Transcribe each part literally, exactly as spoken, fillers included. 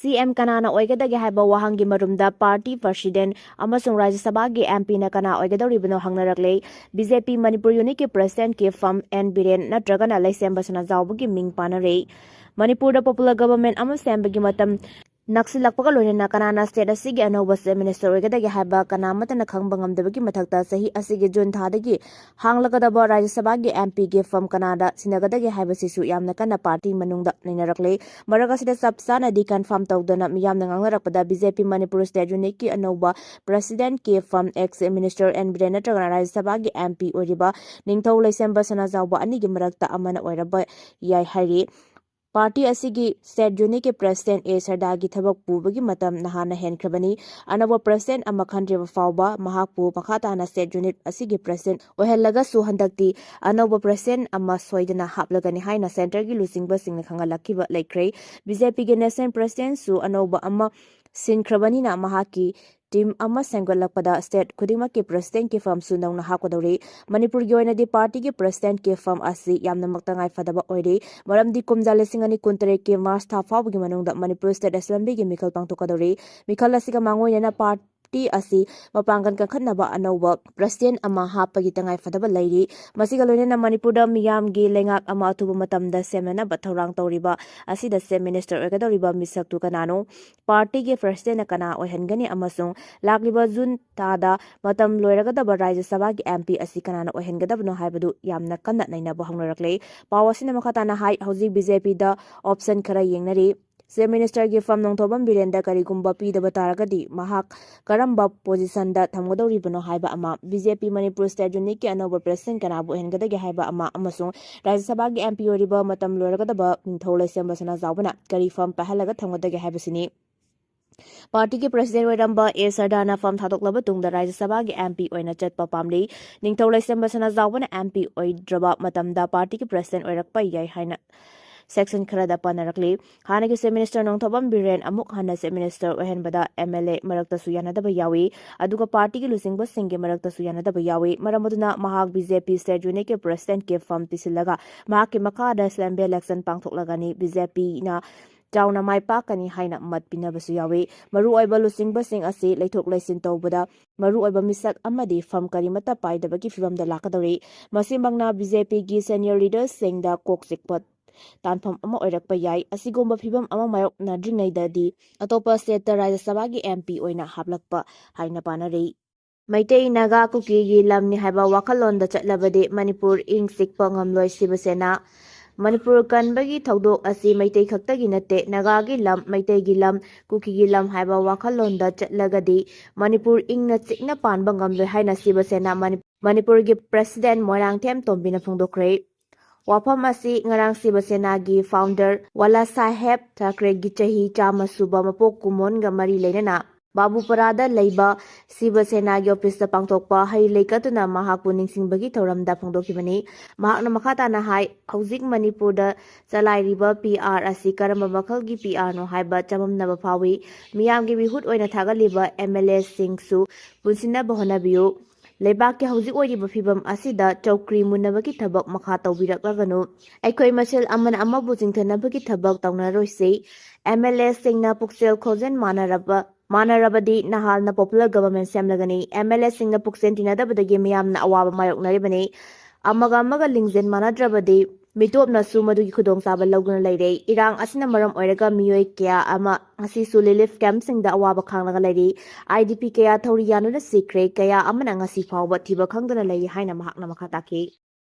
ꯁꯤ ꯑꯦꯝ ꯀꯅꯥꯅ ꯑꯣꯏꯒꯗꯒꯦ ꯍꯥꯏꯕ ꯋꯥꯍꯪꯒꯤ ꯃꯔꯨꯝꯗ ꯄꯥꯔꯇꯤ ꯄ꯭ꯔꯁꯤꯗꯦꯟ ꯑꯃꯁꯨꯡ ꯔꯥꯖ꯭ꯌ ꯁꯚꯥꯒꯤ ꯑꯦꯝ ꯄꯤꯅ ꯀꯅꯥ ꯑꯣꯏꯒꯗꯧꯔꯤꯕꯅꯣ ꯍꯪꯅꯔꯛꯂꯦ꯫ B J P Manipur ꯌꯨꯅꯤꯠꯀꯤ president ꯀꯦ ꯐꯝ ꯑꯦꯟ ꯕꯤꯔꯦꯟ ꯅꯠꯇ꯭ꯔꯒꯅ ꯂꯩꯁꯦꯝꯕ ꯁꯅꯥꯖꯥꯎꯕꯒꯤ ꯃꯤꯡ ꯄꯥꯅꯔꯦ꯫ ꯃꯅꯤꯄꯨꯔꯗ ꯄꯣꯄꯨꯂꯔ ꯒꯚꯔꯟꯃꯦꯟꯠ ꯑꯃ ꯁꯦꯝꯕꯒꯤ ꯃꯇꯝ ꯅꯛꯁꯤꯜꯂꯛꯄꯒ ꯂꯣꯏꯅꯅ ꯀꯅꯥꯅ ꯁ꯭ꯇꯦꯠ ꯑꯁꯤꯒꯤ ꯑꯅꯧꯕ ꯆꯤꯐ ꯃꯤꯅꯤꯁꯇꯔ ꯑꯣꯏꯒꯗꯒꯦ ꯍꯥꯏꯕ ꯀꯅꯥ ꯑꯃꯠꯇꯅ ꯈꯪꯕ ꯉꯝꯗꯕꯒꯤ ꯃꯊꯛꯇ ꯆꯍꯤ ꯑꯁꯤꯒꯤ ꯖꯨꯟ ꯊꯥꯗꯒꯤ ꯍꯥꯡꯂꯒꯗꯕ ꯔꯥꯖ꯭ꯌ ꯁꯚꯥꯒꯤ ꯑꯦꯝ ꯄꯤꯒꯤ ꯐꯝ ꯀꯅꯥꯗ ꯁꯤꯟꯅꯒꯗꯒꯦ ꯍꯥꯏꯕꯁꯤꯁꯨ ꯌꯥꯝꯅ ꯀꯟꯅ ꯄꯥꯔꯇꯤ ꯃꯅꯨꯡꯗ ꯅꯩꯅꯔꯛꯂꯦ꯫ ꯃꯔꯛ ꯑꯁꯤꯗ ꯆꯞ ꯆꯥꯅꯗꯤ ꯀꯟꯐꯥꯔꯝ ꯇꯧꯗꯅ ꯃꯤꯌꯥꯝꯅ ꯉꯥꯡꯅꯔꯛꯄꯗ B J P Manipur state ꯌꯨꯅꯤꯠꯀꯤ ꯑꯅꯧꯕ ꯄ꯭ꯔꯁꯤꯗꯦꯟꯠ ꯀꯦ ꯐꯝ ex chief minister N Biren ꯅꯠꯇ꯭ꯔꯒꯅ ꯔꯥꯖ꯭ꯌ ꯁꯚꯥꯒꯤ ꯑꯦꯝ ꯄꯤ ꯑꯣꯏꯔꯤꯕ ꯅꯤꯡꯊꯧ ꯂꯩꯁꯦꯝꯕ ꯁꯅꯥꯖꯥꯎꯕ ꯑꯅꯤꯒꯤ ꯃꯔꯛꯇ ꯑꯃꯅ ꯑꯣꯏꯔꯕ ꯌꯥꯏ ꯍꯥꯏꯔꯤ꯫ ꯄꯥꯔꯇꯤ ꯑꯁꯤꯒꯤ ꯁ꯭ꯇꯦꯠ ꯌꯨꯅꯤꯠꯀꯤ ꯄ꯭ꯔꯁꯤꯗꯦꯟꯠ ꯑꯦ ꯁꯔꯗꯥꯒꯤ ꯊꯕꯛ ꯄꯨꯕꯒꯤ ꯃꯇꯝ ꯅꯍꯥꯟꯅ ꯍꯦꯟꯈ꯭ꯔꯕꯅꯤ꯫ ꯑꯅꯧꯕ ꯄ꯭ꯔꯁꯤꯗꯦꯟꯠ ꯑꯃ ꯈꯟꯗ꯭ꯔꯤꯕ ꯐꯥꯎꯕ ꯃꯍꯥꯛꯄꯨ ꯃꯈꯥ ꯇꯥꯅ ꯁ꯭ꯇꯦꯠ ꯌꯨꯅꯤꯠ ꯑꯁꯤꯒꯤ ꯄ꯭ꯔꯁꯤꯗꯦꯟꯠ ꯑꯣꯏꯍꯜꯂꯒꯁꯨ ꯍꯟꯗꯛꯇꯤ ꯑꯅꯧꯕ ꯄ꯭ꯔꯁꯤꯗꯦꯟꯠ ꯑꯃ ꯁꯣꯏꯗꯅ ꯍꯥꯞꯂꯒꯅꯤ ꯍꯥꯏꯅ ꯁꯦꯟꯇꯔꯒꯤ ꯂꯨꯆꯤꯡꯕꯁꯤꯡꯅ ꯈꯪꯍꯜꯂꯛꯈꯤꯕ ꯂꯩꯈ꯭ꯔꯦ꯫ ꯕꯤ ꯖꯦ ꯄꯤꯒꯤ ꯅꯦꯁꯅꯦꯜ ꯄ꯭ꯔꯁꯤꯗꯦꯟꯠꯁꯨ ꯑꯅꯧꯕ ꯑꯃ ꯁꯤꯟꯈ꯭ꯔꯕꯅꯤꯅ ꯃꯍꯥꯛꯀꯤ ꯇꯤꯝ ꯑꯃ ꯁꯦꯝꯒꯠꯂꯛꯄꯗ ꯁ꯭ꯇꯦꯠ ꯈꯨꯗꯤꯡꯃꯛꯀꯤ ꯄ꯭ꯔꯁꯤꯗꯦꯟꯠꯀꯤ ꯐꯝꯁꯨ ꯅꯧꯅ ꯍꯥꯞꯀꯗꯧꯔꯤ꯫ ꯃꯅꯤꯄꯨꯔꯒꯤ ꯑꯣꯏꯅꯗꯤ ꯄꯥꯔꯇꯤꯒꯤ ꯄ꯭ꯔꯁꯤꯗꯦꯟꯠꯀꯤ ꯐꯝ ꯑꯁꯤ ꯌꯥꯝꯅꯃꯛ ꯇꯉꯥꯏ ꯐꯗꯕ ꯑꯣꯏꯔꯤ꯫ ꯃꯔꯝꯗꯤ ꯀꯨꯝꯖꯥ ꯂꯤꯁꯤꯡ ꯑꯅꯤ ꯀꯨꯟꯇꯔꯦꯠꯀꯤ ꯃꯥꯔꯆ ꯊꯥ ꯐꯥꯎꯕꯒꯤ ꯃꯅꯨꯡꯗ ꯃꯅꯤꯄꯨꯔ ꯁ꯭ꯇꯦꯠ ꯑꯦꯁꯦꯝꯕ꯭ꯂꯤꯒꯤ ꯃꯤꯈꯜ ꯄꯥꯡꯊꯣꯛꯀꯗꯧꯔꯤ꯫ ꯃꯤꯈꯜ ꯑꯁꯤꯒ ꯃꯥꯡꯑꯣꯏꯅꯅ ꯄꯥꯔꯇꯤ ꯑꯁꯤ ꯃꯄꯥꯡꯒꯜ ꯀꯟꯈꯠꯅꯕ ꯑꯅꯧꯕ ꯄ꯭ꯔꯁꯤꯗꯦꯟꯠ ꯑꯃ ꯍꯥꯞꯄꯒꯤ ꯇꯉꯥꯏ ꯐꯗꯕ ꯂꯩꯔꯤ꯫ ꯃꯁꯤꯒ ꯂꯣꯏꯅꯅ ꯃꯅꯤꯄꯨꯔꯗ ꯃꯤꯌꯥꯝꯒꯤ ꯂꯩꯉꯥꯛ ꯑꯃ ꯑꯊꯨꯕ ꯃꯇꯝꯗ ꯁꯦꯝꯅꯅꯕ ꯊꯧꯔꯥꯡ ꯇꯧꯔꯤꯕ ꯑꯁꯤꯗ ꯆꯤꯐ ꯃꯤꯅꯤꯁꯇꯔ ꯑꯣꯏꯒꯗꯧꯔꯤꯕ ꯃꯤꯁꯛꯇꯨ ꯀꯅꯥꯅꯣ? ꯄꯥꯔꯇꯤꯒꯤ ꯄ꯭ꯔꯁꯤꯗꯦꯟꯠꯅ ꯀꯅꯥ ꯑꯣꯏꯍꯟꯒꯅꯤ? ꯑꯃꯁꯨꯡ ꯂꯥꯛꯂꯤꯕ ꯖꯨꯟ ꯊꯥꯗ ꯃꯇꯝ ꯂꯣꯏꯔꯒꯗꯕ ꯔꯥꯖ꯭ꯌ ꯁꯚꯥꯒꯤ ꯑꯦꯝ ꯄꯤ ꯑꯁꯤ ꯀꯅꯥꯅ ꯑꯣꯏꯍꯟꯒꯗꯕꯅꯣ ꯍꯥꯏꯕꯗꯨ ꯌꯥꯝꯅ ꯀꯟꯅ ꯅꯩꯅꯕ ꯍꯧꯅꯔꯛꯂꯦ꯫ ꯄꯥꯎ ꯑꯁꯤꯅ ꯃꯈꯥ ꯇꯥꯅ ꯍꯥꯏ, ꯍꯧꯖꯤꯛ ꯕꯤ ꯖꯦ ꯄꯤꯗ ꯑꯣꯞꯁꯟ ꯈꯔ ꯌꯦꯡꯅꯔꯤ꯫ ꯆꯤꯐ ꯃꯤꯅꯤꯁꯇꯔꯒꯤ ꯐꯝ ꯅꯣꯡꯊꯣꯝꯕꯝ ꯕꯤꯔꯦꯟꯗ ꯀꯔꯤꯒꯨꯝꯕ ꯄꯤꯗꯕ ꯇꯥꯔꯒꯗꯤ ꯃꯍꯥꯛ ꯀꯔꯝꯕ ꯄꯣꯖꯤꯁꯟꯗ ꯊꯝꯒꯗꯧꯔꯤꯕꯅꯣ ꯍꯥꯏꯕ ꯑꯃ, B J P Manipur state ꯌꯨꯅꯤꯠꯀꯤ ꯑꯅꯧꯕ ꯄ꯭ꯔꯁꯤꯗꯦꯟꯠ ꯀꯅꯥꯕꯨ ꯑꯣꯏꯍꯟꯒꯗꯒꯦ ꯍꯥꯏꯕ ꯑꯃ, ꯑꯃꯁꯨꯡ ꯔꯥꯖ꯭ꯌ ꯁꯚꯥꯒꯤ ꯑꯦꯝ ꯄꯤ ꯑꯣꯏꯔꯤꯕ ꯃꯇꯝ ꯂꯣꯏꯔꯒꯗꯕ ꯅꯤꯡꯊꯧ ꯂꯩꯁꯦꯝꯕ ꯁꯅꯥꯖꯥꯎꯕꯅ ꯀꯔꯤ ꯐꯝ ꯄꯥꯏꯍꯜꯂꯒ ꯊꯝꯒꯗꯒꯦ ꯍꯥꯏꯕꯁꯤꯅꯤ꯫ ꯄꯥꯔꯇꯤꯒꯤ ꯄ꯭ꯔꯁꯤꯗꯦꯟꯠ ꯑꯣꯏꯔꯝꯕ ꯑꯦ ꯁꯔꯗꯥꯅ ꯐꯝ ꯊꯥꯗꯣꯛꯂꯕ ꯇꯨꯡꯗ ꯔꯥꯖ꯭ꯌ ꯁꯚꯥꯒꯤ ꯑꯦꯝ ꯄꯤ ꯑꯣꯏꯅ ꯆꯠꯄ ꯄꯥꯝꯂꯤ꯫ ꯅꯤꯡꯊꯧ ꯂꯩꯁꯦꯝꯕ ꯁꯅꯥꯖꯥꯎꯕꯅ ꯑꯦꯝ ꯄꯤ ꯑꯣꯏꯗ꯭ꯔꯕ ꯃꯇꯝꯗ ꯄꯥꯔꯇꯤꯒꯤ ꯄ꯭ꯔꯁꯤꯗꯦꯟꯠ ꯑꯣꯏꯔꯛꯄ ꯌꯥꯏ ꯍꯥꯏꯅ ꯁꯦꯛꯁꯟ ꯈꯔꯗ ꯄꯟꯅꯔꯛꯂꯤ꯫ ꯍꯥꯟꯅꯒꯤ ꯆꯤꯐ ꯃꯤꯅꯤꯁꯇꯔ ꯅꯣꯡꯊꯣꯝꯕꯝ ꯕꯤꯔꯦꯟ ꯑꯃꯨꯛ ꯍꯟꯅ ꯆꯤꯐ ꯃꯤꯅꯤꯁꯇꯔ ꯑꯣꯏꯍꯟꯕꯗ ꯑꯦꯝ ꯑꯦꯜ ꯑꯦ ꯃꯔꯛꯇꯁꯨ ꯌꯥꯅꯗꯕ ꯌꯥꯎꯏ꯫ ꯑꯗꯨꯒ ꯄꯥꯔꯇꯤꯒꯤ ꯂꯨꯆꯤꯡꯕꯁꯤꯡꯒꯤ ꯃꯔꯛꯇꯁꯨ ꯌꯥꯅꯗꯕ ꯌꯥꯎꯏ꯫ ꯃꯔꯝ ꯑꯗꯨꯅ ꯃꯍꯥꯛ ꯕꯤ ꯖꯦ ꯄꯤ ꯁ꯭ꯇꯦꯠ ꯌꯨꯅꯤꯠꯀꯤ ꯄ꯭ꯔꯁꯤꯗꯦꯟꯠꯀꯤ ꯐꯝ ꯄꯤꯁꯤꯜꯂꯒ ꯃꯍꯥꯛꯀꯤ ꯃꯈꯥꯗ ꯑꯦꯁꯦꯝꯕ꯭ꯂꯤ ꯏꯂꯦꯛꯁꯟ ꯄꯥꯡꯊꯣꯛꯂꯒꯅꯤ꯫ ꯕꯤ ꯖꯦ ꯄꯤꯅ ꯆꯥꯎꯅ ꯃꯥꯏ ꯄꯥꯛꯀꯅꯤ ꯍꯥꯏꯅ ꯃꯠ ꯄꯤꯅꯕꯁꯨ ꯌꯥꯎꯏ꯫ ꯃꯔꯨꯑꯣꯏꯕ ꯂꯨꯆꯤꯡꯕꯁꯤꯡ ꯑꯁꯤ ꯂꯩꯊꯣꯛ ꯂꯩꯁꯤꯟ ꯇꯧꯕꯗ ꯃꯔꯨꯑꯣꯏꯕ ꯃꯤꯁꯛ ꯑꯃꯗꯤ ꯐꯝ ꯀꯔꯤꯃꯠꯇ ꯄꯥꯏꯗꯕꯒꯤ ꯐꯤꯕꯝꯗ ꯂꯥꯛꯀꯗꯧꯔꯤ꯫ ꯃꯁꯤꯃꯛꯅ ꯕꯤ ꯖꯦ ꯄꯤꯒꯤ senior leaderꯁꯤꯡꯗ ꯀꯣꯛ ꯆꯤꯛꯄ ꯇꯥꯟꯐꯝ ꯑꯃ ꯑꯣꯏꯔꯛꯄ ꯌꯥꯏ꯫ ꯑꯁꯤꯒꯨꯝꯕ ꯐꯤꯕꯝ ꯑꯃ ꯃꯥꯌꯣꯛꯅꯗ꯭ꯔꯤꯉꯩꯗꯗꯤ ꯑꯇꯣꯞꯄ stateꯇ ꯔꯥꯖ꯭ꯌ ꯁꯚꯥꯒꯤ M P ꯑꯣꯏꯅ ꯍꯥꯞꯂꯛꯄ ꯍꯥꯏꯅ ꯄꯥꯅꯔꯤ꯫ ꯃꯩꯇꯩ, ꯅꯥꯒꯥ, ꯀꯨꯀꯤꯒꯤ ꯂꯝꯅꯤ ꯍꯥꯏꯕ ꯋꯥꯈꯜꯂꯣꯟꯗ ꯆꯠꯂꯕꯗꯤ ꯃꯅꯤꯄꯨꯔ ꯏꯪ ꯆꯤꯛꯄ ꯉꯝꯂꯣꯏ ꯁꯤꯕ ꯁꯦꯅꯥ꯫ ꯃꯅꯤꯄꯨꯔ ꯀꯟꯕꯒꯤ ꯊꯧꯗꯣꯛ ꯑꯁꯤ ꯃꯩꯇꯩ ꯈꯛꯇꯒꯤ ꯅꯠꯇꯦ, ꯅꯥꯒꯥꯒꯤ ꯂꯝ, ꯃꯩꯇꯩꯒꯤ ꯂꯝ, ꯀꯨꯀꯤꯒꯤ ꯂꯝ ꯍꯥꯏꯕ ꯋꯥꯈꯜꯂꯣꯟꯗ ꯆꯠꯂꯒꯗꯤ ꯃꯅꯤꯄꯨꯔ ꯏꯪꯅ ꯆꯤꯛꯅ ꯄꯥꯟꯕ ꯉꯝꯂꯣꯏ ꯍꯥꯏꯅ ꯁꯤꯕ ꯁꯦꯅꯥ ꯃꯅꯤ-, ꯃꯅꯤꯄꯨꯔꯒꯤ president ꯃꯣꯏꯔꯥꯡꯊꯦꯝ ꯇꯣꯝꯕꯤꯅ ꯐꯣꯡꯗꯣꯛꯈ꯭ꯔꯦ꯫ ꯋꯥꯐꯝ ꯑꯁꯤ ꯉꯔꯥꯡ ꯁꯤꯕ ꯁꯦꯅꯥꯒꯤ founder ꯕꯥꯂꯥ ꯁꯥꯍꯦꯕ ꯊꯥꯀ꯭ꯔꯦꯒꯤ ꯆꯍꯤ ꯆꯥꯝꯃ ꯁꯨꯕ ꯃꯄꯣꯛ ꯀꯨꯝꯑꯣꯟꯒ ꯃꯔꯤ ꯂꯩꯅꯅ ꯕꯥꯕꯨꯄꯥꯔꯥꯗ ꯂꯩꯕ ꯁꯤꯕ ꯁꯦꯅꯥꯒꯤ officeꯇ ꯄꯥꯡꯊꯣꯛꯄ ꯍꯩ ꯂꯩ ꯀꯠꯇꯨꯅ ꯃꯍꯥꯛꯄꯨ ꯅꯤꯡꯁꯤꯡꯕꯒꯤ ꯊꯧꯔꯝꯗ ꯐꯣꯡꯗꯣꯛꯈꯤꯕꯅꯤ꯫ ꯃꯍꯥꯛꯅ ꯃꯈꯥ ꯇꯥꯅ ꯍꯥꯏ, ꯍꯧꯖꯤꯛ ꯃꯅꯤꯄꯨꯔꯗ ꯆꯂꯥꯏꯔꯤꯕ P R ꯑꯁꯤ ꯀꯔꯝꯕ ꯃꯈꯜꯒꯤ P Rꯅꯣ ꯍꯥꯏꯕ ꯆꯃꯝꯅꯕ ꯐꯥꯎꯏ꯫ ꯃꯤꯌꯥꯝꯒꯤ ꯃꯤꯍꯨꯠ ꯑꯣꯏꯅ ꯊꯥꯒꯠꯂꯤꯕ M L Aꯁꯤꯡꯁꯨ ꯄꯨꯟꯁꯤꯟꯅꯕ ꯍꯣꯠꯅꯕꯤꯌꯨ꯫ ꯂꯩꯕꯥꯛꯀꯤ ꯍꯧꯖꯤꯛ ꯑꯣꯏꯔꯤꯕ ꯐꯤꯕꯝ ꯑꯁꯤꯗ ꯆꯧꯀ꯭ꯔꯤ ꯃꯨꯟꯅꯕꯒꯤ ꯊꯕꯛ ꯃꯈꯥ ꯇꯧꯕꯤꯔꯛꯂꯒꯅꯨ꯫ ꯑꯩꯈꯣꯏ ꯃꯁꯦꯜ ꯑꯃꯅ ꯑꯃꯕꯨ ꯆꯤꯡꯊꯅꯕꯒꯤ ꯊꯕꯛ ꯇꯧꯅꯔꯣꯏꯁꯤ꯫ M L Aꯁꯤꯡꯅ ꯄꯨꯛꯆꯦꯜ ꯈꯣꯟꯖꯦꯜ ꯃꯥꯟꯅꯔꯕ, ꯃꯥꯟꯅꯔꯕꯗꯤ ꯅꯍꯥꯟꯅ popular government ꯁꯦꯝꯂꯒꯅꯤ꯫ M L Aꯁꯤꯡꯅ ꯄꯨꯛꯆꯦꯜ ꯇꯤꯟꯅꯗꯕꯗꯒꯤ ꯃꯤꯌꯥꯝꯅ ꯑꯋꯥꯕ ꯃꯥꯌꯣꯛꯅꯔꯤꯕꯅꯤ꯫ ꯑꯃꯒ ꯑꯃꯒ ꯂꯤꯡꯖꯦꯜ ꯃꯥꯟꯅꯗ꯭ꯔꯕꯗꯤ ꯃꯤꯇꯣꯞꯅꯁꯨ ꯃꯗꯨꯒꯤ ꯈꯨꯗꯣꯡꯆꯥꯕ ꯂꯧꯗꯨꯅ ꯂꯩꯔꯦ꯫ ꯏꯔꯥꯡ ꯑꯁꯤꯅ ꯃꯔꯝ ꯑꯣꯏꯔꯒ ꯃꯤꯑꯣꯏ ꯀꯌꯥ ꯑꯃ ꯉꯁꯤꯁꯨ relief campꯁꯤꯡꯗ ꯑꯋꯥꯕ ꯈꯥꯡꯂꯒ ꯂꯩꯔꯤ꯫ I D P ꯀꯌꯥ ꯊꯧꯔꯤ ꯌꯥꯟꯗꯨꯅ ꯁꯤꯈ꯭ꯔꯦ, ꯀꯌꯥ ꯑꯃꯅ ꯉꯁꯤ ꯐꯥꯎꯕ ꯊꯤꯕ ꯈꯪꯗꯅ ꯂꯩꯔꯤ ꯍꯥꯏꯅ ꯃꯍꯥꯛꯅ ꯃꯈꯥ ꯇꯥꯈꯤ꯫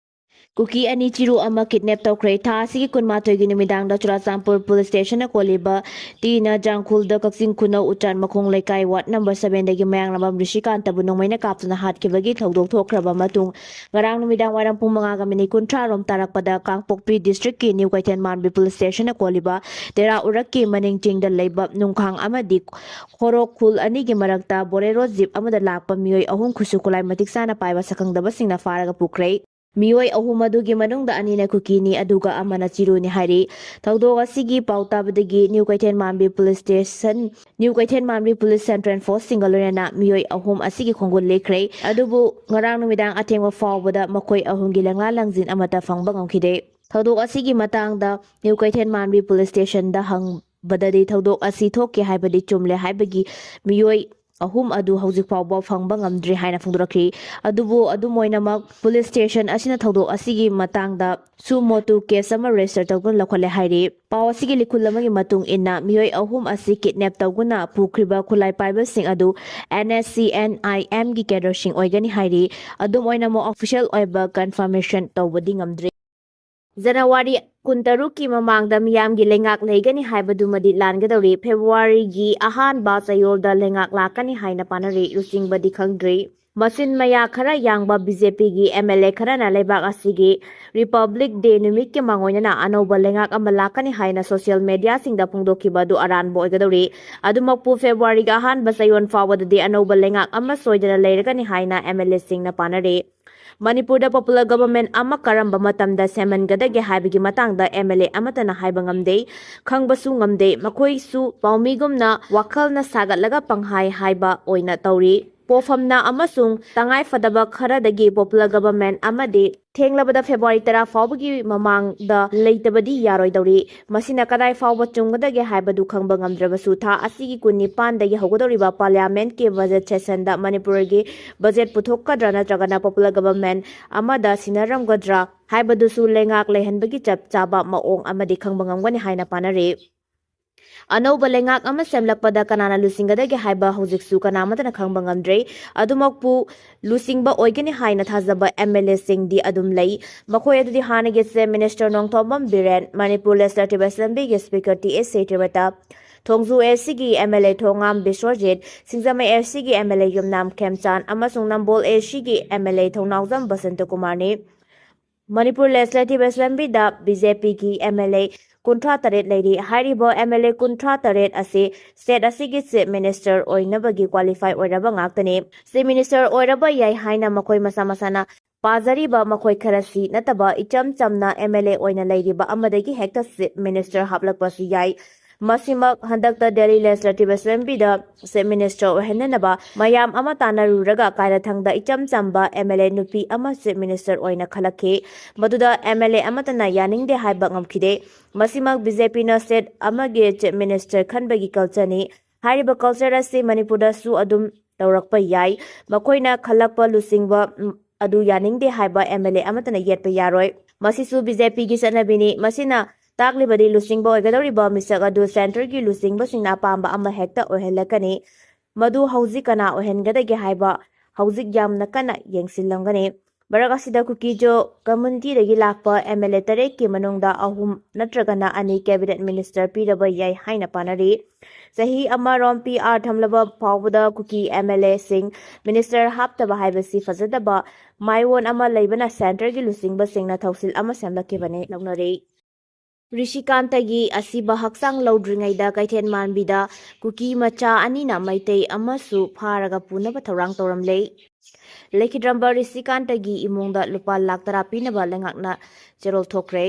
ꯀꯨꯀꯤ ꯑꯅꯤ ꯆꯤꯔꯨ ꯑꯃ kidnap ꯇꯧꯈ꯭ꯔꯦ꯫ ꯊꯥ ꯑꯁꯤꯒꯤ ꯀꯨꯟꯃꯥꯊꯣꯏꯒꯤ ꯅꯨꯃꯤꯗꯥꯡꯗ ꯆꯨꯔꯥꯆꯥꯟꯄꯨꯔ police stationꯅ ꯀꯣꯜꯂꯤꯕ ꯇꯤꯅ ꯖꯥꯡꯈꯨꯜꯗ ꯀꯛꯆꯤꯡ ꯈꯨꯅꯧ ꯎꯆꯥꯟ ꯃꯈꯣꯡ ꯂꯩꯀꯥꯏ ward number sevenꯗꯒꯤ ꯃꯌꯥꯡꯂꯝꯕꯝ ꯔꯤꯁꯤꯀꯥꯟꯇꯕꯨ ꯅꯣꯡꯃꯩꯅ ꯀꯥꯞꯇꯨꯅ ꯍꯥꯠꯈꯤꯕꯒꯤ ꯊꯧꯗꯣꯛ ꯊꯣꯛꯈ꯭ꯔꯕ ꯃꯇꯨꯡ, ꯉꯔꯥꯡ ꯅꯨꯃꯤꯗꯥꯡ ꯋꯥꯏꯔꯝ ꯄꯨꯡ ꯃꯉꯥꯒ minute ꯀꯨꯟꯊ꯭ꯔꯥ ꯔꯣꯝ ꯇꯥꯔꯛꯄꯗ ꯀꯥꯡꯄꯣꯛꯄꯤ districtꯀꯤ New ꯀꯩꯊꯦꯜ ꯃꯥꯟꯕꯤ police stationꯅ ꯀꯣꯜꯂꯤꯕ ꯇꯦꯔꯥ ꯎꯔꯛꯀꯤ ꯃꯅꯤꯡ ꯆꯤꯡꯗ ꯂꯩꯕ ꯅꯨꯡꯈꯥꯡ ꯑꯃꯗꯤ ꯈꯣꯔꯣꯛ ꯈꯨꯜ ꯑꯅꯤꯒꯤ ꯃꯔꯛꯇ Bolero jeep ꯑꯃꯗ ꯂꯥꯛꯄ ꯃꯤꯑꯣꯏ ꯑꯍꯨꯝ ꯈꯨꯠꯁꯨ ꯈꯨꯠꯂꯥꯏ ꯃꯇꯤꯛ ꯆꯥꯅ ꯄꯥꯏꯕ ꯁꯛꯈꯪꯗꯕꯁꯤꯡꯅ ꯐꯥꯔꯒ ꯄꯨꯈ꯭ꯔꯦ꯫ ꯃꯤꯑꯣꯏ ꯑꯍꯨꯝ ꯑꯗꯨꯒꯤ ꯃꯅꯨꯡꯗ ꯑꯅꯤꯅ ꯀꯨꯀꯤꯅꯤ, ꯑꯗꯨꯒ ꯑꯃꯅ ꯆꯤꯔꯨꯅꯤ ꯍꯥꯏꯔꯤ꯫ ꯊꯧꯗꯣꯛ ꯑꯁꯤꯒꯤ ꯄꯥꯎ ꯇꯥꯕꯗꯒꯤ New ꯀꯩꯊꯦꯜ ꯃꯥꯟꯕꯤ police station, New ꯀꯩꯊꯦꯜ ꯃꯥꯟꯕꯤ police central forceꯁꯤꯡꯒ ꯂꯣꯏꯅꯅ ꯃꯤꯑꯣꯏ ꯑꯍꯨꯝ ꯑꯁꯤꯒꯤ ꯈꯣꯡꯒꯨꯜ ꯂꯦꯛꯈ꯭ꯔꯦ꯫ ꯑꯗꯨꯕꯨ ꯉꯔꯥꯡ ꯅꯨꯃꯤꯗꯥꯡ ꯑꯊꯦꯡꯕ ꯐꯥꯎꯕꯗ ꯃꯈꯣꯏ ꯑꯍꯨꯝꯒꯤ ꯂꯪꯂꯥ ꯂꯪꯖꯤꯟ ꯑꯃꯠꯇ ꯐꯪꯕ ꯉꯝꯈꯤꯗꯦ꯫ ꯊꯧꯗꯣꯛ ꯑꯁꯤꯒꯤ ꯃꯇꯥꯡꯗ ꯅ꯭ꯌꯨ ꯀꯩꯊꯦꯜ ꯃꯥꯟꯕꯤ ꯄꯨꯂꯤꯁ ꯁ꯭ꯇꯦꯁꯟꯗ ꯍꯪꯕꯗꯗꯤ ꯊꯧꯗꯣꯛ ꯑꯁꯤ ꯊꯣꯛꯈꯤ ꯍꯥꯏꯕꯗꯤ ꯆꯨꯝꯂꯦ ꯍꯥꯏꯕꯒꯤ ꯃꯤꯑꯣꯏ ꯑꯍꯨꯝ ꯑꯗꯨ ꯍꯧꯖꯤꯛ ꯐꯥꯎꯕ ꯐꯪꯕ ꯉꯝꯗ꯭ꯔꯤ ꯍꯥꯏꯅ ꯐꯣꯡꯗꯣꯔꯛꯈꯤ꯫ ꯑꯗꯨꯕꯨ ꯑꯗꯨꯝ ꯑꯣꯏꯅꯃꯛ ꯄꯨꯂꯤꯁ ꯁ꯭ꯇꯦꯁꯟ ꯑꯁꯤꯅ ꯊꯧꯗꯣꯛ ꯑꯁꯤꯒꯤ ꯃꯇꯥꯡꯗ suo motu case ꯑꯃ register ꯇꯧꯗꯨꯅ ꯂꯧꯈꯠꯂꯦ ꯍꯥꯏꯔꯤ꯫ ꯄꯥꯎ ꯑꯁꯤꯒꯤ ꯂꯤꯈꯨꯜ ꯑꯃꯒꯤ ꯃꯇꯨꯡ ꯏꯟꯅ ꯃꯤꯑꯣꯏ ꯑꯍꯨꯝ ꯑꯁꯤ kidnap ꯇꯧꯗꯨꯅ ꯄꯨꯈ꯭ꯔꯤꯕ ꯈꯨꯠꯂꯥꯏ ꯄꯥꯏꯕꯁꯤꯡ ꯑꯗꯨ N S C N I M ꯒꯤ cadreꯁꯤꯡ ꯑꯣꯏꯒꯅꯤ ꯍꯥꯏꯔꯤ꯫ ꯑꯗꯨꯝ ꯑꯣꯏꯅꯃꯛ official ꯑꯣꯏꯕ confirmation ꯇꯧꯕꯗꯤ ꯉꯝꯗ꯭ꯔꯤ꯫ ꯖꯅꯋꯥꯔꯤ ꯀꯨꯟꯇꯔꯨꯛꯀꯤ ꯃꯃꯥꯡꯗ ꯃꯤꯌꯥꯝꯒꯤ ꯂꯩꯉꯥꯛ ꯂꯩꯒꯅꯤ ꯍꯥꯏꯕꯗꯨꯃꯗꯤ ꯂꯥꯟꯒꯗꯧꯔꯤ꯫ ꯐꯦꯕ꯭ꯔꯨꯋꯥꯔꯤꯒꯤ ꯑꯍꯥꯟꯕ ꯆꯌꯣꯜꯗ ꯂꯩꯉꯥꯛ ꯂꯥꯛꯀꯅꯤ ꯍꯥꯏꯅ ꯄꯥꯅꯔꯤ꯫ ꯂꯨꯆꯤꯡꯕꯗꯤ ꯈꯪꯗ꯭ꯔꯤ꯫ ꯃꯆꯤꯟ ꯃꯌꯥ ꯈꯔ ꯌꯥꯡꯕ B J P ꯒꯤ M L A ꯈꯔꯅ ꯂꯩꯕꯥꯛ ꯑꯁꯤꯒꯤ Republic Day ꯅꯨꯃꯤꯠꯀꯤ ꯃꯥꯡꯑꯣꯏꯅꯅ ꯑꯅꯧꯕ ꯂꯩꯉꯥꯛ ꯑꯃ ꯂꯥꯛꯀꯅꯤ ꯍꯥꯏꯅ social mediaꯁꯤꯡꯗ ꯐꯣꯡꯗꯣꯛꯈꯤꯕ ꯑꯗꯨ ꯑꯔꯥꯟꯕ ꯑꯣꯏꯒꯗꯧꯔꯤ꯫ ꯑꯗꯨꯃꯛꯄꯨ ꯐꯦꯕ꯭ꯔꯨꯋꯥꯔꯤꯒꯤ ꯑꯍꯥꯟꯕ ꯆꯌꯣꯜ ꯐꯥꯎꯕꯗꯗꯤ ꯑꯅꯧꯕ ꯂꯩꯉꯥꯛ ꯑꯃ ꯁꯣꯏꯗꯅ ꯂꯩꯔꯒꯅꯤ ꯍꯥꯏꯅ M L Aꯁꯤꯡꯅ ꯄꯥꯅꯔꯤ꯫ ꯃꯅꯤꯄꯨꯔꯗ popular government ꯑꯃ ꯀꯔꯝꯕ ꯃꯇꯝꯗ ꯁꯦꯝꯍꯟꯒꯗꯒꯦ ꯍꯥꯏꯕꯒꯤ ꯃꯇꯥꯡꯗ M L A ꯑꯃꯠꯇꯅ ꯍꯥꯏꯕ ꯉꯝꯗꯦ, ꯈꯪꯕꯁꯨ ꯉꯝꯗꯦ꯫ ꯃꯈꯣꯏꯁꯨ ꯄꯥꯎꯃꯤꯒꯨꯝꯅ ꯋꯥꯈꯜꯅ ꯁꯥꯒꯠꯂꯒ ꯄꯪꯍꯥꯏ ꯍꯥꯏꯕ ꯑꯣꯏꯅ ꯇꯧꯔꯤ꯫ ꯄꯣꯐꯝꯅ ꯑꯃꯁꯨꯡ ꯇꯉꯥꯏꯐꯗꯕ ꯈꯔꯗꯒꯤ popular government ꯑꯃꯗꯤ ꯊꯦꯡꯂꯕꯗ ꯐꯦꯕ꯭ꯔꯨꯋꯥꯔꯤ ꯇꯔꯥ ꯐꯥꯎꯕꯒꯤ ꯃꯃꯥꯡꯗ ꯂꯩꯇꯕꯗꯤ ꯌꯥꯔꯣꯏꯗꯧꯔꯤ꯫ ꯃꯁꯤꯅ ꯀꯗꯥꯏ ꯐꯥꯎꯕ ꯆꯨꯝꯒꯗꯒꯦ ꯍꯥꯏꯕꯗꯨ ꯈꯪꯕ ꯉꯝꯗ꯭ꯔꯕꯁꯨ, ꯊꯥ ꯑꯁꯤꯒꯤ ꯀꯨꯟꯅꯤꯄꯥꯟꯗꯒꯤ ꯍꯧꯒꯗꯧꯔꯤꯕ parliamentꯀꯤ budget sessionꯗ ꯃꯅꯤꯄꯨꯔꯒꯤ budget ꯄꯨꯊꯣꯛꯀꯗ꯭ꯔꯥ ꯅꯠꯇ꯭ꯔꯒꯅ popular government ꯑꯃꯗ ꯁꯤꯟꯅꯔꯝꯒꯗ꯭ꯔꯥ ꯍꯥꯏꯕꯗꯨꯁꯨ ꯂꯩꯉꯥꯛ ꯂꯩꯍꯟꯕꯒꯤ ꯆꯞ ꯆꯥꯕ ꯃꯑꯣꯡ ꯑꯃꯗꯤ ꯈꯪꯕ ꯉꯝꯒꯅꯤ ꯍꯥꯏꯅ ꯄꯥꯅꯔꯤ꯫ ꯑꯅꯧꯕ ꯂꯩꯉꯥꯛ ꯑꯃ ꯁꯦꯝꯂꯛꯄꯗ ꯀꯅꯥꯅ ꯂꯨꯆꯤꯡꯒꯗꯒꯦ ꯍꯥꯏꯕ ꯍꯧꯖꯤꯛꯁꯨ ꯀꯅꯥꯃꯠꯇꯅ ꯈꯪꯕ ꯉꯝꯗ꯭ꯔꯤ꯫ ꯑꯗꯨꯃꯛꯄꯨ ꯂꯨꯆꯤꯡꯕ ꯑꯣꯏꯒꯅꯤ ꯍꯥꯏꯅ ꯊꯥꯖꯕ M L Aꯁꯤꯡꯗꯤ ꯑꯗꯨꯝ ꯂꯩ꯫ ꯃꯈꯣꯏ ꯑꯗꯨꯗꯤ ꯍꯥꯟꯅꯒꯤ Chief Minister Nongthombam Biren, Manipur Legislative Assemblyꯒꯤ Speaker T S ꯁꯇ꯭ꯔꯤꯄꯇ, Thongju ACꯒꯤ M L A Thongam Biswajit, Singjamei ACꯒꯤ M L A ꯌꯨꯝꯅꯥꯝ ꯈꯦꯝꯆꯥꯟ ꯑꯃꯁꯨꯡ ꯅꯝꯕꯣꯜ ACꯒꯤ M L A Thounaojam ꯕꯁꯟꯇꯀꯨꯃꯥꯔꯅꯤ꯫ Manipur Legislative Assemblyꯗ B J Pꯒꯤ M L A ꯀꯨꯟꯊ꯭ꯔꯥ ꯇꯔꯦꯠ ꯂꯩꯔꯤ꯫ ꯍꯥꯏꯔꯤꯕ M L A ꯀꯨꯟꯊ꯭ꯔꯥ ꯇꯔꯦꯠ ꯑꯁꯤ state ꯑꯁꯤꯒꯤ Chief Minister ꯑꯣꯏꯅꯕꯒꯤ qualify ꯑꯣꯏꯔꯕ ꯉꯥꯛꯇꯅꯤ꯫ Chief Minister ꯑꯣꯏꯔꯕ ꯌꯥꯏ ꯍꯥꯏꯅ ꯃꯈꯣꯏ ꯃꯁꯥ ꯃꯁꯥꯅ ꯄꯥꯖꯔꯤꯕ ꯃꯈꯣꯏ ꯈꯔꯁꯤ ꯅꯠꯇꯕ ꯏꯆꯝ ꯆꯝꯅ M L A ꯑꯣꯏꯅ ꯂꯩꯔꯤꯕ ꯑꯃꯗꯒꯤ ꯍꯦꯛꯇ Chief Minister ꯍꯥꯞꯂꯛꯄꯁꯨ ꯌꯥꯏ꯫ ꯃꯁꯤꯃꯛ ꯍꯟꯗꯛꯇ Delhi Legislative Assemblyꯗ Chief Minister ꯑꯣꯏꯍꯟꯅꯅꯕ ꯃꯌꯥꯝ ꯑꯃ ꯇꯥꯟꯅꯔꯨꯔꯒ ꯀꯥꯏꯔꯊꯪꯗ ꯏꯆꯝ ꯆꯝꯕ M L A ꯅꯨꯄꯤ ꯑꯃ Chief Minister ꯑꯣꯏꯅ ꯈꯜꯂꯛꯈꯤ꯫ ꯃꯗꯨꯗ M L A ꯑꯃꯠꯇꯅ ꯌꯥꯅꯤꯡꯗꯦ ꯍꯥꯏꯕ ꯉꯝꯈꯤꯗꯦ꯫ ꯃꯁꯤꯃꯛ B J Pꯅ state ꯑꯃꯒꯤ Chief Minister ꯈꯟꯕꯒꯤ cultureꯅꯤ꯫ ꯍꯥꯏꯔꯤꯕ culture ꯑꯁꯤ ꯃꯅꯤꯄꯨꯔꯗꯁꯨ ꯑꯗꯨꯝ ꯇꯧꯔꯛꯄ ꯌꯥꯏ꯫ ꯃꯈꯣꯏꯅ ꯈꯜꯂꯛꯄ ꯂꯨꯆꯤꯡꯕ, ꯎꯝ, ꯑꯗꯨ ꯌꯥꯅꯤꯡꯗꯦ ꯍꯥꯏꯕ M L A ꯑꯃꯠꯇꯅ ꯌꯦꯠꯄ ꯌꯥꯔꯣꯏ꯫ ꯃꯁꯤꯁꯨ B J Pꯒꯤ ꯆꯠꯅꯕꯤꯅꯤ꯫ ꯃꯁꯤꯅ ꯇꯥꯛꯂꯤꯕꯗꯤ ꯂꯨꯆꯤꯡꯕ ꯑꯣꯏꯒꯗꯧꯔꯤꯕ ꯃꯤꯁꯛ ꯑꯗꯨ centreꯒꯤ ꯂꯨꯆꯤꯡꯕꯁꯤꯡꯅ ꯑꯄꯥꯝꯕ ꯑꯃ ꯍꯦꯛꯇ ꯑꯣꯏꯍꯜꯂꯛꯀꯅꯤ꯫ ꯃꯗꯨ ꯍꯧꯖꯤꯛ ꯀꯅꯥ ꯑꯣꯏꯍꯟꯒꯗꯒꯦ ꯍꯥꯏꯕ ꯍꯧꯖꯤꯛ ꯌꯥꯝꯅ ꯀꯟꯅ ꯌꯦꯡꯁꯤꯜꯂꯝꯒꯅꯤ꯫ ꯃꯔꯛ ꯑꯁꯤꯗ ꯀꯨꯀꯤꯖꯣ communityꯗꯒꯤ ꯂꯥꯛꯄ M L A ꯇꯔꯦꯠꯀꯤ ꯃꯅꯨꯡꯗ ꯑꯍꯨꯝ ꯅꯠꯇ꯭ꯔꯒꯅ ꯑꯅꯤ cabinet minister ꯄꯤꯔꯕ ꯌꯥꯏ ꯍꯥꯏꯅ ꯄꯥꯅꯔꯤ꯫ ꯆꯍꯤ ꯑꯃꯔꯣꯝ P R ꯊꯝꯂꯕ ꯐꯥꯎꯕꯗ ꯀꯨꯀꯤ M L Aꯁꯤꯡ minister ꯍꯥꯞꯇꯕ ꯍꯥꯏꯕꯁꯤ ꯐꯖꯗꯕ ꯃꯥꯏꯑꯣꯟ ꯑꯃ ꯂꯩꯕꯅ centreꯒꯤ ꯂꯨꯆꯤꯡꯕꯁꯤꯡꯅ ꯊꯧꯁꯤꯜ ꯑꯃ ꯁꯦꯝꯂꯛꯈꯤꯕꯅꯤ ꯂꯧꯅꯔꯤ꯫ ꯔꯤꯁꯤꯀꯥꯟꯇꯒꯤ ꯑꯁꯤꯕ ꯍꯛꯆꯥꯡ ꯂꯧꯗ꯭ꯔꯤꯉꯩꯗ ꯀꯩꯊꯦꯜ ꯃꯥꯟꯕꯤꯗ ꯀꯨꯀꯤ ꯃꯆꯥ ꯑꯅꯤꯅ ꯃꯩꯇꯩ ꯑꯃꯁꯨ ꯐꯥꯔꯒ ꯄꯨꯅꯕ ꯊꯧꯔꯥꯡ ꯇꯧꯔꯝꯂꯦ꯫ ꯂꯩꯈꯤꯗ꯭ꯔꯝꯕ ꯔꯤꯁꯤꯀꯥꯟꯇꯒꯤ ꯏꯃꯨꯡꯗ ꯂꯨꯄꯥ ꯂꯥꯈ ꯇꯔꯥ ꯄꯤꯅꯕ ꯂꯩꯉꯥꯛꯅ ꯆꯦꯔꯣꯜ ꯊꯣꯛꯈ꯭ꯔꯦ꯫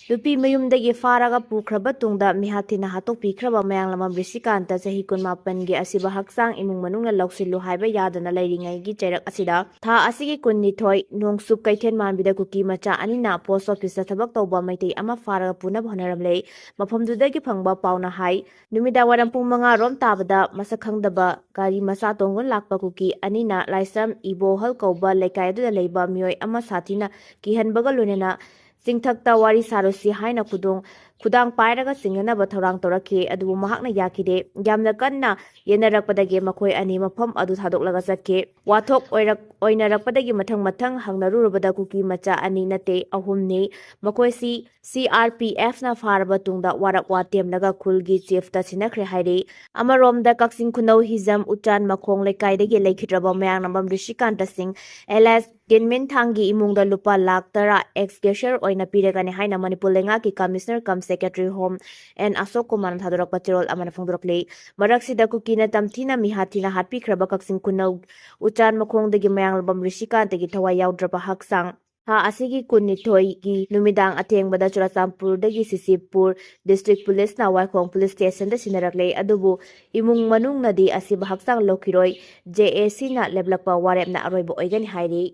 ꯅꯨꯄꯤ ꯃꯌꯨꯝꯗꯒꯤ ꯐꯥꯔꯒ ꯄꯨꯈ꯭ꯔꯕ ꯇꯨꯡꯗ ꯃꯤꯍꯥꯠ ꯊꯤꯅ ꯍꯥꯠꯇꯣꯛꯄꯤꯈ꯭ꯔꯕ ꯃꯌꯥꯡꯂꯝꯕꯝ ꯔꯤꯁꯤꯀꯥꯟꯇ ꯆꯍꯤ ꯀꯨꯟꯃꯥꯄꯟꯒꯤ ꯑꯁꯤꯕ ꯍꯛꯆꯥꯡ ꯏꯃꯨꯡ ꯃꯅꯨꯡꯅ ꯂꯧꯁꯤꯜꯂꯨ ꯍꯥꯏꯕ ꯌꯥꯗꯅ ꯂꯩꯔꯤꯉꯩꯒꯤ ꯆꯩꯔꯛ ꯑꯁꯤꯗ ꯊꯥ ꯑꯁꯤꯒꯤ ꯀꯨꯟꯅꯤꯊꯣꯏ ꯅꯣꯡꯆꯨꯞ ꯀꯩꯊꯦꯜ ꯃꯥꯟꯕꯤꯗ ꯀꯨꯀꯤ ꯃꯆꯥ ꯑꯅꯤꯅ post officeꯇ ꯊꯕꯛ ꯇꯧꯕ ꯃꯩꯇꯩ ꯑꯃ ꯐꯥꯔꯒ ꯄꯨꯅꯕ ꯍꯣꯠꯅꯔꯝꯂꯦ꯫ ꯃꯐꯝꯗꯨꯗꯒꯤ ꯐꯪꯕ ꯄꯥꯎꯅ ꯍꯥꯏ, ꯅꯨꯃꯤꯗꯥꯡ ꯋꯥꯏꯔꯝ ꯄꯨꯡ ꯃꯉꯥ ꯔꯣꯝ ꯇꯥꯕꯗ ꯃꯁꯛ ꯈꯪꯗꯕ ꯒꯥꯔꯤ ꯃꯆꯥ ꯇꯣꯡꯗꯨꯅ ꯂꯥꯛꯄ ꯀꯨꯀꯤ ꯑꯅꯤꯅ ꯂꯥꯏꯁ꯭ꯔꯝ ꯏꯕꯣꯍꯜ ꯀꯧꯕ ꯂꯩꯀꯥꯏ ꯑꯗꯨꯗ ꯂꯩꯕ ꯃꯤꯑꯣꯏ ꯑꯃ ꯁꯥꯊꯤꯅ ꯀꯤꯍꯟꯕꯒ ꯂꯣꯏꯅꯅ ꯆꯤꯡꯊꯛꯇ ꯋꯥꯔꯤ ꯁꯥꯔꯨꯁꯤ ꯍꯥꯏꯅ ꯈꯨꯗꯣꯡ, ꯈꯨꯗꯥꯡ ꯄꯥꯏꯔꯒ ꯆꯤꯡꯅꯅꯕ ꯊꯧꯔꯥꯡ ꯇꯧꯔꯛꯈꯤ꯫ ꯑꯗꯨꯕꯨ ꯃꯍꯥꯛꯅ ꯌꯥꯈꯤꯗꯦ꯫ ꯌꯥꯝꯅ ꯀꯟꯅ ꯌꯦꯟꯅꯔꯛꯄꯗꯒꯤ ꯃꯈꯣꯏ ꯑꯅꯤ ꯃꯐꯝ ꯑꯗꯨ ꯊꯥꯗꯣꯛꯂꯒ ꯆꯠꯈꯤ꯫ ꯋꯥꯊꯣꯛ ꯑꯣꯏꯔꯛ-, ꯑꯣꯏꯅꯔꯛꯄꯗꯒꯤ ꯃꯊꯪ ꯃꯊꯪ ꯍꯪꯅꯔꯨꯔꯕꯗ ꯀꯨꯀꯤ ꯃꯆꯥ ꯑꯅꯤ ꯅꯠꯇꯦ, ꯑꯍꯨꯝꯅꯤ꯫ ꯃꯈꯣꯏꯁꯤ C R P Fꯅ ꯐꯥꯔꯕ ꯇꯨꯡꯗ ꯋꯥꯔꯛ ꯋꯥ ꯇꯦꯝꯂꯒ ꯈꯨꯜꯒꯤ chiefꯇ ꯁꯤꯟꯅꯈ꯭ꯔꯦ ꯍꯥꯏꯔꯤ꯫ ꯑꯃꯔꯣꯝꯗ ꯀꯛꯆꯤꯡ ꯈꯨꯅꯧ ꯍꯤꯖꯝ ꯎꯆꯥꯟ ꯃꯈꯣꯡ ꯂꯩꯀꯥꯏꯗꯒꯤ ꯂꯩꯈꯤꯗ꯭ꯔꯕ ꯃꯌꯥꯡꯂꯝꯕꯝ ꯔꯤꯁꯤꯀꯥꯟꯇ ꯁꯤꯡ alias ꯒꯤꯟꯃꯤꯟ ꯊꯥꯡꯒꯤ ꯏꯃꯨꯡꯗ ꯂꯨꯄꯥ ꯂꯥꯈ ꯇꯔꯥ ex gratia ꯑꯣꯏꯅ ꯄꯤꯔꯒꯅꯤ ꯍꯥꯏꯅ ꯃꯅꯤꯄꯨꯔ ꯂꯩꯉꯥꯛꯀꯤ Commissioner cum Secretary Home N ꯑꯁꯣꯛ ꯀꯨꯃꯥꯔꯅ ꯊꯥꯗꯣꯔꯛꯄ ꯆꯦꯔꯣꯜ ꯑꯃꯅ ꯐꯣꯡꯗꯣꯔꯛꯂꯤ꯫ ꯃꯔꯛꯁꯤꯗ ꯀꯨꯀꯤꯅ ꯇꯝꯊꯤꯅ ꯃꯤꯍꯥꯠ ꯊꯤꯅ ꯍꯥꯠꯄꯤꯈ꯭ꯔꯕ ꯀꯛꯆꯤꯡ ꯈꯨꯅꯧ ꯎꯆꯥꯟ ꯃꯈꯣꯡꯗꯒꯤ ꯃꯌꯥꯡꯂꯝꯕꯝ ꯔꯤꯁꯤꯀꯥꯟꯇꯒꯤ ꯊꯋꯥꯏ ꯌꯥꯎꯗ꯭ꯔꯕ ꯍꯛꯆꯥꯡ ꯊꯥ ꯑꯁꯤꯒꯤ ꯀꯨꯟꯅꯤꯊꯣꯏꯒꯤ ꯅꯨꯃꯤꯗꯥꯡ ꯑꯊꯦꯡꯕꯗ ꯆꯨꯔꯆꯥꯟꯄꯨꯔꯗꯒꯤ ꯁꯤꯁꯤꯄꯨꯔ District Policeꯅ ꯋꯥꯏꯈꯣꯡ Police Stationꯗ ꯁꯤꯟꯅꯔꯛꯂꯦ꯫ ꯑꯗꯨꯕꯨ ꯏꯃꯨꯡ ꯃꯅꯨꯡꯅꯗꯤ ꯑꯁꯤꯕ ꯍꯛꯆꯥꯡ ꯂꯧꯈꯤꯔꯣꯏ, JACꯅ ꯂꯦꯞꯂꯛꯄ ꯋꯥꯔꯦꯞꯅ ꯑꯔꯣꯏꯕ ꯑꯣꯏꯒꯅꯤ ꯍꯥꯏꯔꯤ꯫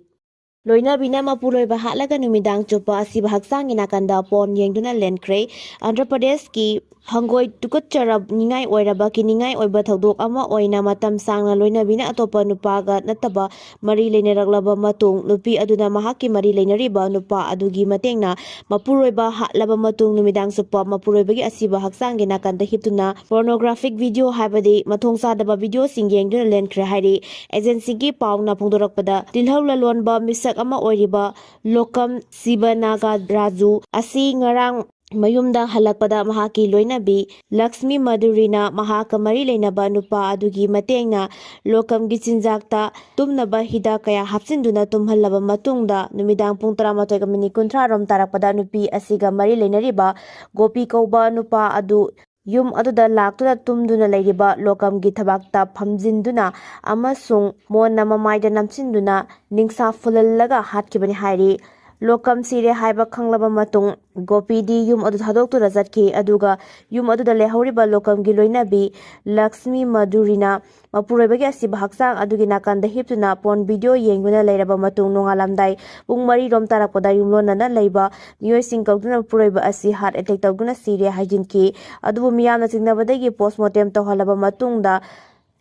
ꯂꯣꯏꯅꯕꯤꯅ ꯃꯄꯨꯔꯣꯏꯕ ꯍꯥꯠꯂꯒ ꯅꯨꯃꯤꯗꯥꯡ ꯆꯨꯞꯄ ꯑꯁꯤꯕ ꯍꯛꯆꯥꯡꯒꯤ ꯅꯥꯀꯟꯗ ꯄꯣꯟ ꯌꯦꯡꯗꯨꯅ ꯂꯦꯟꯈ꯭ꯔꯦ꯫ ꯑꯟꯙ꯭ꯔ ꯄ꯭ꯔꯗꯦꯁꯀꯤ ꯍꯪꯒꯣꯏ ꯇꯨꯀꯠꯆꯔꯅꯤꯡꯉꯥꯏ ꯑꯣꯏꯔꯕ ꯀꯤꯅꯤꯡꯉꯥꯏ ꯑꯣꯏꯕ ꯊꯧꯗꯣꯛ ꯑꯃ ꯑꯣꯏꯅ ꯃꯇꯝ ꯁꯥꯡꯅ ꯂꯣꯏꯅꯕꯤꯅ ꯑꯇꯣꯞꯄ ꯅꯨꯄꯥꯒ ꯅꯠꯇꯕ ꯃꯔꯤ ꯂꯩꯅꯔꯛꯂꯕ ꯃꯇꯨꯡ, ꯅꯨꯄꯤ ꯑꯗꯨꯅ ꯃꯍꯥꯛꯀꯤ ꯃꯔꯤ ꯂꯩꯅꯔꯤꯕ ꯅꯨꯄꯥ ꯑꯗꯨꯒꯤ ꯃꯇꯦꯡꯅ ꯃꯄꯨꯔꯣꯏꯕ ꯍꯥꯠꯂꯕ ꯃꯇꯨꯡ, ꯅꯨꯃꯤꯗꯥꯡ ꯆꯨꯞꯄ ꯃꯄꯨꯔꯣꯏꯕꯒꯤ ꯑꯁꯤꯕ ꯍꯛꯆꯥꯡꯒꯤ ꯅꯥꯀꯟꯗ ꯍꯤꯞꯇꯨꯅ pornographic video ꯍꯥꯏꯕꯗꯤ ꯃꯊꯣꯡ ꯆꯥꯗꯕ videoꯁꯤꯡ ꯌꯦꯡꯗꯨꯅ ꯂꯦꯟꯈ꯭ꯔꯦ ꯍꯥꯏꯔꯤ꯫ Agencyꯒꯤ ꯄꯥꯎꯅ ꯐꯣꯡꯗꯣꯔꯛꯄꯗ, ꯇꯤꯜꯍꯧ ꯂꯂꯣꯟꯕ ꯃꯤꯁꯛ ꯑꯃ ꯑꯣꯏꯔꯤꯕ ꯂꯣꯀꯝ ꯁꯤꯕꯅꯥꯒ ꯔꯥꯖꯨ ꯑꯁꯤ ꯉꯔꯥꯡ ꯃꯌꯨꯝꯗ ꯍꯜꯂꯛꯄꯗ ꯃꯍꯥꯛꯀꯤ ꯂꯣꯏꯅꯕꯤ ꯂꯛꯁꯃꯤ ꯃꯗꯨꯔꯤꯅ ꯃꯍꯥꯛꯀ ꯃꯔꯤ ꯂꯩꯅꯕ ꯅꯨꯄꯥ ꯑꯗꯨꯒꯤ ꯃꯇꯦꯡꯅ ꯂꯣꯀꯝꯒꯤ ꯆꯤꯟꯖꯥꯛꯇ ꯇꯨꯝꯅꯕ ꯍꯤꯗꯥꯛ ꯀꯌꯥ ꯍꯥꯞꯆꯤꯟꯗꯨꯅ ꯇꯨꯝꯍꯜꯂꯕ ꯃꯇꯨꯡꯗ, ꯅꯨꯃꯤꯗꯥꯡ ꯄꯨꯡ ꯇꯔꯥꯃꯥꯊꯣꯏꯒ ꯃꯤꯅꯤꯠ ꯀꯨꯟꯊ꯭ꯔꯥ ꯔꯣꯝ ꯇꯥꯔꯛꯄꯗ ꯅꯨꯄꯤ ꯑꯁꯤꯒ ꯃꯔꯤ ꯂꯩꯅꯔꯤꯕ ꯒꯣꯄꯤ ꯀꯧꯕ ꯅꯨꯄꯥ ꯑꯗꯨ ꯌꯨꯝ ꯑꯗꯨꯗ ꯂꯥꯛꯇꯨꯅ ꯇꯨꯝꯗꯨꯅ ꯂꯩꯔꯤꯕ ꯂꯣꯀꯝꯒꯤ ꯊꯕꯥꯛꯇ ꯐꯝꯖꯤꯟꯗꯨꯅ ꯑꯃꯁꯨꯡ ꯃꯣꯟꯅ ꯃꯃꯥꯏꯗ ꯅꯝꯁꯤꯟꯗꯨꯅ ꯅꯤꯡꯁꯥ ꯐꯨꯜꯍꯜꯂꯒ ꯍꯥꯠꯈꯤꯕꯅꯤ ꯍꯥꯏꯔꯤ꯫ ꯂꯣꯀꯝ ꯁꯤꯔꯦ ꯍꯥꯏꯕ ꯈꯪꯂꯕ ꯃꯇꯨꯡ, ꯒꯣꯄꯤꯗꯤ ꯌꯨꯝ ꯑꯗꯨ ꯊꯥꯗꯣꯛꯇꯨꯅ ꯆꯠꯈꯤ꯫ ꯑꯗꯨꯒ ꯌꯨꯝ ꯑꯗꯨꯗ ꯂꯩꯍꯧꯔꯤꯕ ꯂꯣꯀꯝꯒꯤ ꯂꯣꯏꯅꯕꯤ ꯂꯛꯁꯃꯤ ꯃꯗꯨꯔꯤꯅ ꯃꯄꯨꯔꯣꯏꯕꯒꯤ ꯑꯁꯤꯕ ꯍꯛꯆꯥꯡ ꯑꯗꯨꯒꯤ ꯅꯥꯀꯟꯗ ꯍꯤꯞꯇꯨꯅ porn video ꯌꯦꯡꯗꯨꯅ ꯂꯩꯔꯕ ꯃꯇꯨꯡ, ꯅꯣꯡꯉꯥꯜꯂꯝꯗꯥꯏ ꯄꯨꯡ ꯃꯔꯤ ꯔꯣꯝ ꯇꯥꯔꯛꯄꯗ ꯌꯨꯝꯂꯣꯟꯅꯅ ꯂꯩꯕ ꯃꯤꯑꯣꯏꯁꯤꯡ ꯀꯧꯗꯨꯅ ꯃꯄꯨꯔꯣꯏꯕ ꯑꯁꯤ heart attack ꯇꯧꯗꯨꯅ ꯁꯤꯔꯦ ꯍꯥꯏꯖꯤꯟꯈꯤ꯫ ꯑꯗꯨꯕꯨ ꯃꯤꯌꯥꯝꯅ ꯆꯤꯡꯅꯕꯗꯒꯤ postmortem ꯇꯧꯍꯜꯂꯕ ꯃꯇꯨꯡꯗ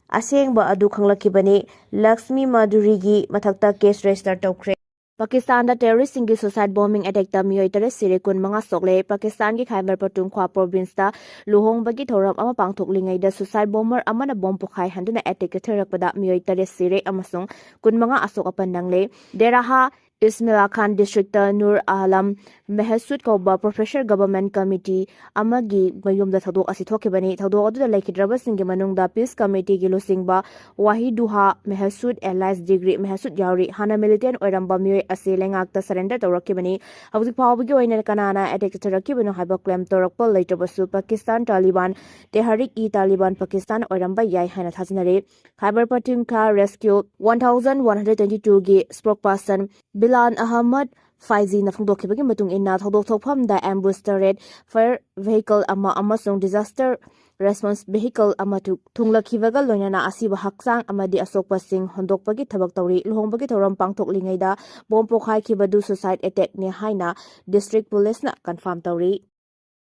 ꯑꯁꯦꯡꯕ ꯑꯗꯨ ꯈꯪꯂꯛꯈꯤꯕꯅꯤ꯫ ꯂꯛꯁꯃꯤ ꯃꯗꯨꯔꯤꯒꯤ ꯃꯊꯛꯇ case register ꯇꯧꯈ꯭ꯔꯦ꯫ ꯄꯥꯀꯤꯁꯇꯥꯟꯗ terroristꯁꯤꯡꯒꯤ suicide bombing attackꯇ ꯃꯤꯑꯣꯏ ꯇꯔꯦꯠ ꯁꯤꯔꯦ, ꯀꯨꯟꯃꯉꯥ ꯁꯣꯛꯂꯦ꯫ ꯄꯥꯀꯤꯁꯇꯥꯟꯒꯤ ꯈꯥꯏꯕꯔ ꯄꯈꯇꯨꯟꯈ꯭ꯋꯥ provinceꯇ ꯂꯨꯍꯣꯡꯕꯒꯤ ꯊꯧꯔꯝ ꯑꯃ ꯄꯥꯡꯊꯣꯛꯂꯤꯉꯩꯗ suicide bomber ꯑꯃꯅ bomb ꯄꯣꯈꯥꯏꯍꯟꯗꯨꯅ attack ꯆꯠꯊꯔꯛꯄꯗ ꯃꯤꯑꯣꯏ ꯇꯔꯦꯠ ꯁꯤꯔꯦ ꯑꯃꯁꯨꯡ ꯀꯨꯟꯃꯉꯥ ꯑꯁꯣꯛ ꯑꯄꯟ ꯅꯪꯂꯦ꯫ ꯗꯦꯔꯥꯍꯥ ꯏꯁꯃꯤꯂꯥ ꯈꯥꯟ districtꯇ ꯅꯨꯔ ꯑꯥꯂꯝ ꯃꯦꯍꯁꯨꯗ ꯀꯧꯕ professor government committee ꯑꯃꯒꯤ ꯃꯌꯨꯝꯗ ꯊꯧꯗꯣꯛ ꯑꯁꯤ ꯊꯣꯛꯈꯤꯕꯅꯤ꯫ ꯊꯧꯗꯣꯛ ꯑꯗꯨꯗ ꯂꯩꯈꯤꯗ꯭ꯔꯕꯁꯤꯡꯒꯤ ꯃꯅꯨꯡꯗ peace committeeꯒꯤ ꯂꯨꯆꯤꯡꯕ ꯋꯥꯍꯤꯗꯨꯍꯥ ꯃꯦꯍꯁꯨꯗ alias ꯗꯤꯒ꯭ꯔꯤ ꯃꯦꯍꯁꯨꯗ ꯌꯥꯎꯔꯤ꯫ ꯍꯥꯟꯅ militant ꯑꯣꯏꯔꯝꯕ ꯃꯤꯑꯣꯏ ꯑꯁꯤ ꯂꯩꯉꯥꯛꯇ surrender ꯇꯧꯔꯛꯈꯤꯕꯅꯤ꯫ ꯍꯧꯖꯤꯛ ꯐꯥꯎꯕꯒꯤ ꯑꯣꯏꯅ ꯀꯅꯥꯅ attack ꯆꯠꯊꯔꯛꯈꯤꯕꯅꯣ ꯍꯥꯏꯕ claim ꯇꯧꯔꯛꯄ ꯂꯩꯇ꯭ꯔꯕꯁꯨ, ꯄꯥꯀꯤꯁꯇꯥꯟ ꯇꯥꯂꯤꯕꯥꯟ ꯇꯦꯍꯔꯤꯛ-ꯏ-ꯇꯥꯂꯤꯕꯥꯟ ꯄꯥꯀꯤꯁꯇꯥꯟ ꯑꯣꯏꯔꯝꯕ ꯌꯥꯏ ꯍꯥꯏꯅ ꯊꯥꯖꯅꯔꯤ꯫ ꯈꯥꯏꯕꯔ ꯄꯈꯇꯨꯟꯈ꯭ꯋꯥ Rescue one thousand one hundred twenty twoꯒꯤ spokesperson bill ꯂꯥꯟ ꯑꯍꯃꯗ ꯐꯥꯏꯖꯤꯅ ꯐꯣꯡꯗꯣꯛꯈꯤꯕꯒꯤ ꯃꯇꯨꯡ ꯏꯟꯅ, ꯊꯧꯗꯣꯛ ꯊꯣꯛꯐꯝꯗ ambulance ꯇꯔꯦꯠ, fire vehicle ꯑꯃ ꯑꯃꯁꯨꯡ disaster response vehicle ꯑꯃ ꯊꯨ- ꯊꯨꯡꯂꯈꯤꯕꯒ ꯂꯣꯏꯅꯅ ꯑꯁꯤꯕ ꯍꯛꯆꯥꯡ ꯑꯃꯗꯤ ꯑꯁꯣꯛꯄꯁꯤꯡ ꯍꯣꯟꯗꯣꯛꯄꯒꯤ ꯊꯕꯛ ꯇꯧꯔꯤ꯫ ꯂꯨꯍꯣꯡꯕꯒꯤ ꯊꯧꯔꯝ ꯄꯥꯡꯊꯣꯛꯂꯤꯉꯩꯗ ꯕꯣꯝ ꯄꯣꯈꯥꯏꯈꯤꯕꯗꯨ suicide attackꯅꯤ ꯍꯥꯏꯅ district policeꯅ confirm ꯇꯧꯔꯤ꯫